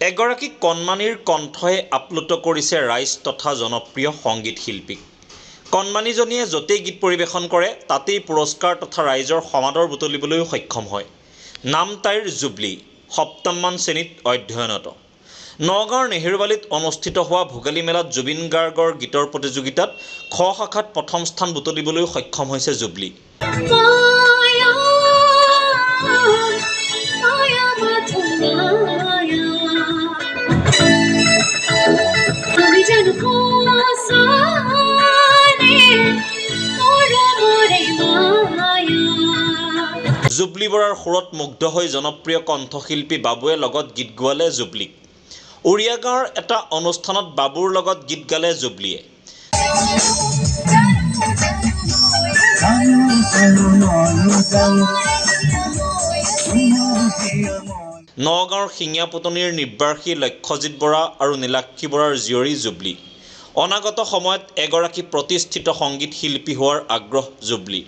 এগৰাকী কণমানিৰ কণ্ঠই আপ্লুত কৰিছে ৰাইজ তথা জনপ্ৰিয় সংগীত শিল্পীক। কণমানিজনীয়ে য'তেই গীত পৰিৱেশন কৰে তাতেই পুৰস্কাৰ তথা ৰাইজৰ সমাদৰ বুটলিবলৈও সক্ষম হয়। নাম তাইৰ জুবলি, সপ্তমমান শ্ৰেণীত অধ্যয়নৰত। নগাঁৱৰ নেহেৰুবালিত অনুষ্ঠিত হোৱা ভোগালী মেলাত জুবিন গাৰ্গৰ গীতৰ প্ৰতিযোগিতাত খ শাখাত প্ৰথম স্থান বুটলিবলৈও সক্ষম হৈছে জুবলি। মায়া মায়া মাথো মায়া, আমি জানো সঁচানে মৰমৰে মায়া। জুবলি বৰাৰ সুৰত মুগ্ধ হৈ জনপ্ৰিয় কণ্ঠশিল্পী বাবুৱে লগত গীত গোৱালে জুবলিক। উৰিয়া গাঁৱৰ এটা অনুষ্ঠানত বাবুৰ লগত গীত গালে জুবলিয়ে। নগাঁৱৰ শিঙিয়াপুতনিৰ নিৰ্বাসী লক্ষ্যজিৎ বৰা আৰু নীলাক্ষী বৰাৰ জীয়ৰী জুবলি। অনাগত সময়ত এগৰাকী প্ৰতিষ্ঠিত সংগীত শিল্পী হোৱাৰ আগ্ৰহ জুবলিৰ।